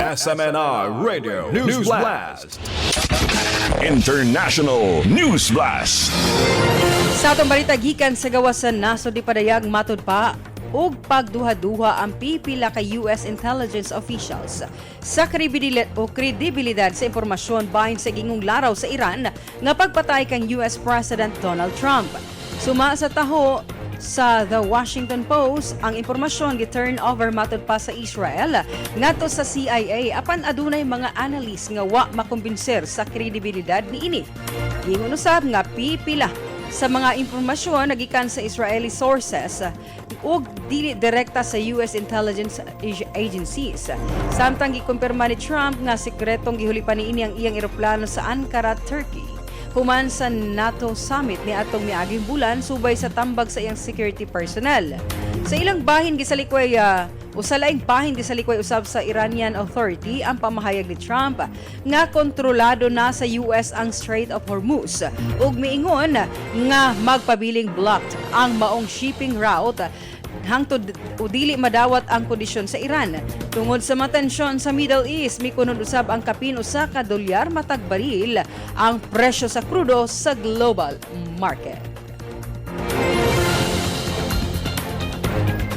SMNI Radio News Blast. International News Blast. Sa atong balita gikan sa gawas sa nasod, padayag matud pa og pagduha-duha ang pipila ka US intelligence officials sa kredibilidad o kredibilidad sa impormasyon bahin sa gingong laraw sa Iran nga pagpatay kang US President Donald Trump. Suma sa taho sa The Washington Post, ang impormasyon gi-turn over matud pa sa Israel ngadto sa CIA, apan adunay mga analyst nga wa makumbinser sa kredibilidad niini. Giingon usab nga pipila sa mga impormasyon nagikan sa Israeli sources ug dili direkta sa US intelligence agencies. Samtang gikumpirma ni Trump nga sekretong gihulipan niini ang iyang eroplano sa Ankara, Turkey, human sa NATO summit ni atong miaging bulan, subay sa tambag sa iyang security personnel. Sa ilang bahin, gisalikway usa laing bahin, gisalikway usab sa Iranian Authority ang pamahayag ni Trump nga kontrolado na sa US ang Strait of Hormuz ug miingon nga magpabiling blocked ang maong shipping route hangtod o dili madawat ang kondisyon sa Iran. Tungod sa mga tensyon sa Middle East, mikunod usab ang kapin 1 ka dolyar matag baril ang presyo sa krudo sa global market.